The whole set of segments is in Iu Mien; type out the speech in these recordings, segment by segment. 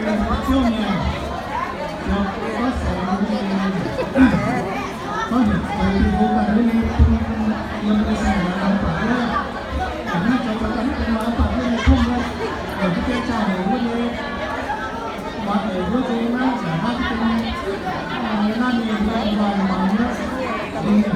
Ziouv mienh, ziouc gorngv seix mbuo nyei, gorngv heuc zoux Tin-Hungh ganh wuov nyei bun yiem nyei saeng-laangz baac wuov, naaiv zoux ganh wuov nyei baac wuov nyei tongv wuov, heuc duqv jienv ziangh hoc wuov nyei, muangx eix wuov nyei naaiv nzengc hnangv duqv nyei, naaiv mienh mbuo muangx muangx wuov, mienh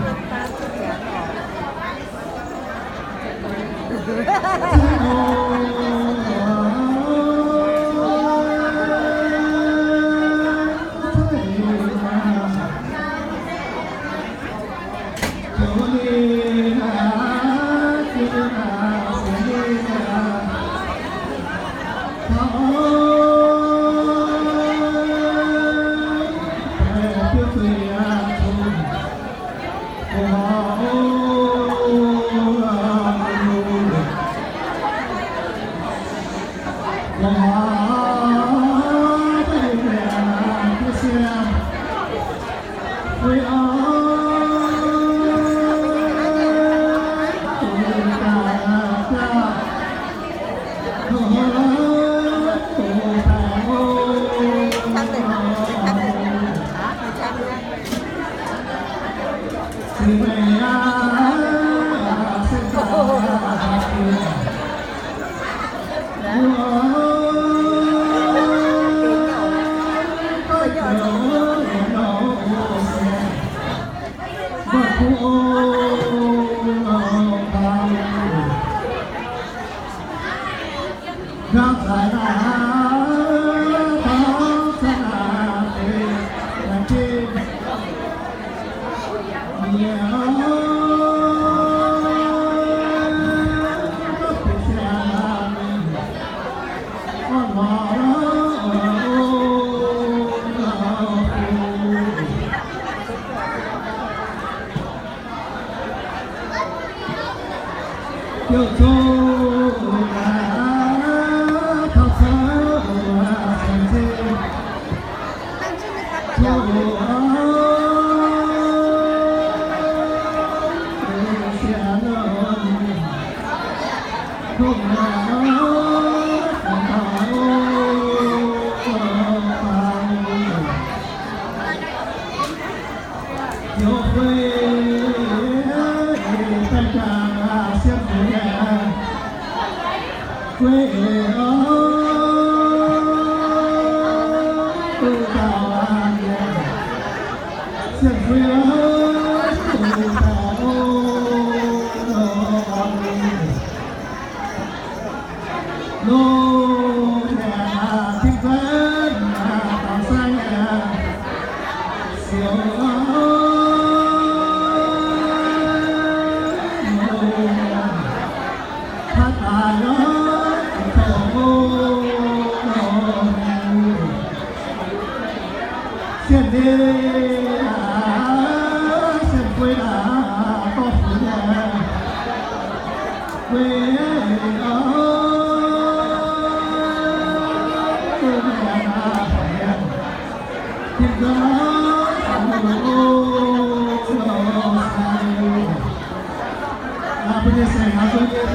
Mbuo nyei saeng-laangz nyei doic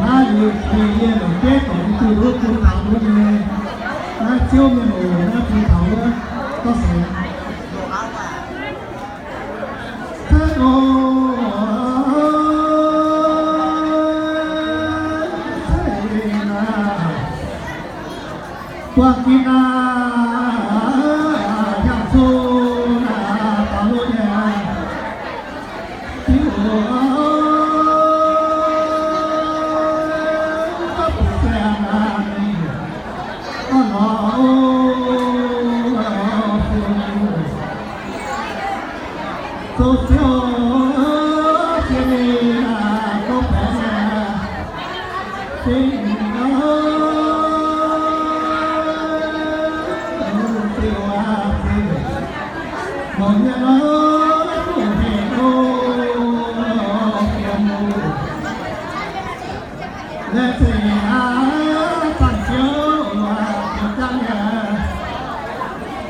naaiv liuz, yie longc jeiv doic nyei diuh wuov bun taux mbuo nyei naaiv Ziouv mienh oc. Naaiv bun taux wuov gorngv seix. Buangh ginh aac, hnyangx-zung aac, daux lov nyei aac, diuh oc, gapv buoz saeng aac, orv lorz oc, zoux ziouv, ziex ninh aac, gorngv baeqc aac, fingx aac, ziouc aac, ziouc mangc mienh aac, hengx oc, fiem oc. Laengz zingh aac, Zaangc Ziouv, ziouc jangv nyei.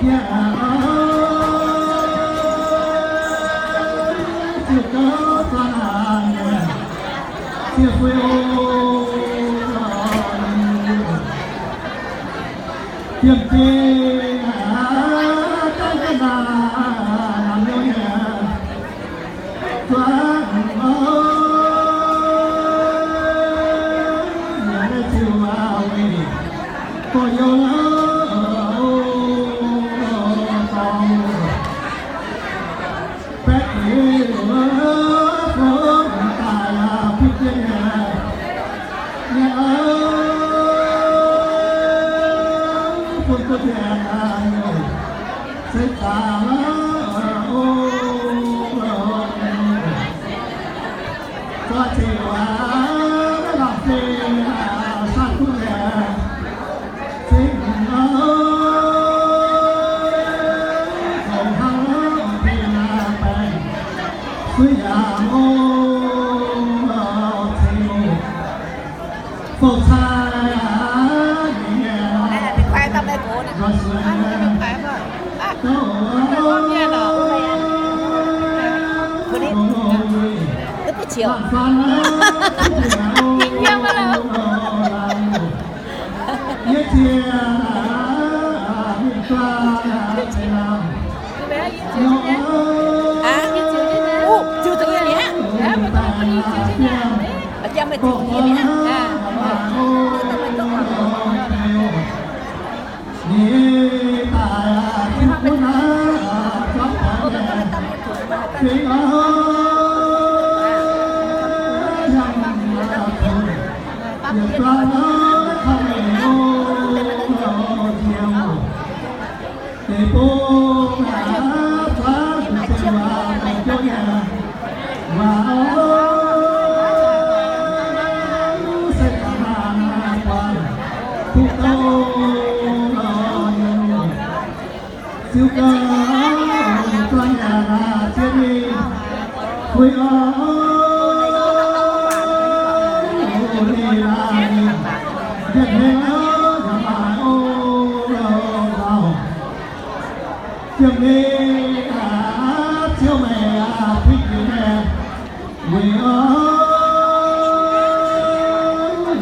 Yie aac, ziouc gauh zuangx aac, ziouc fui oc. Yiem jienv aav, dangv ga'naaiv lamh nyei zuangx o, yie naaiv ziouc aav, gorx-youz aav, o, dorngx baeqv deix o, fongc daaih aav, kuv jienv nyei, nyei o, fongc duqv mienh aav, se daaih o, o, o, o, zuov cing waac, maiv lamh fei aav, saah duqv mienh, cing o, zoux hnangv o, pin aav, baengh suiv yaac o, cing o, fouv cai aav, nyei nyei, nzoih suiv nyei, gouv o, o, o, o, yie ziex, mingh zuangx, ziex lamh, nyei daaih aav, zuqc gunv aav, zuangx baeqv nyei, fingx o, yangh aav, yietc zuangx o, kangv mengh o, o, ziex o, deic-bung aav, zuangx ziex waac, dongh jouv nyei waac o, se daaih maaih buatc duqv gouv o, yiem ziux gouv zuangx yaac maaih ziex mingh, kuiv o, ninh aav, mienh heng o, yaac maaih o, o, o, ziepc mingh aav, ziouv meih aav, kuiv jiex nyei, weic o,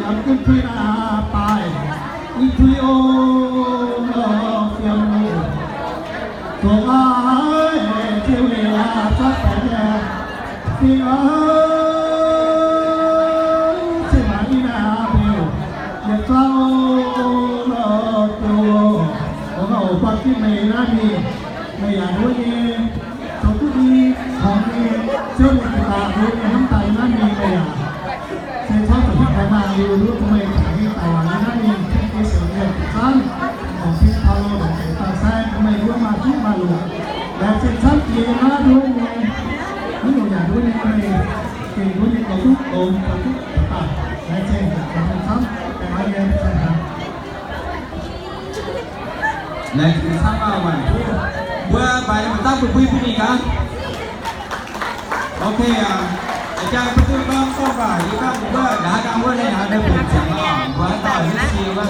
yaac gunv kuiv aav, baaih i kuiv o, fiem o, zoqc aav, ziouv meih aav, zuov baeqv nyei, fingx o, cing maaih i naaiv aav, mbiouh yietc zuangx o, o, o, o, buatc jienv meih naaiv mingh, meih yaac nduov nyei. Zoux duqv i hmuangx nyei, ziouv mingh gu'nguaaz nduov nyei hnamv daaih naaiv mingh meih aac. Se corc zuqc hitv taux maah, liuz nduov bun meih taux nyei daaih waac nyei naaiv mingh, Tin-Hungh siouc mienh zanc, dongh Tin-Hungh taux loh dongh deix daaih sai bun meih nduov maaih zuqv maaih longc. Laengz zingh camv jiex naaiv nduov nyei, maiv longc yaac nduov nyei meih, gengh nduov nyei goux duqv longx, goux duqv daaih. Laengz zingh camv, daaih maaih nyei sai hnangv. Laengz zingh camv maah, maanc duqv. Mbuo mbaix mv dangv bun mbuo bun mingh aqv. Ok aqv. A'jang bun duqv gorngv gorngv baac yie gorngv mbuo nqa'haav dangh wuov naaiv nqa'haav deix buonc ziangx aqv. Mbuo haaix dauh hiuv sie wuov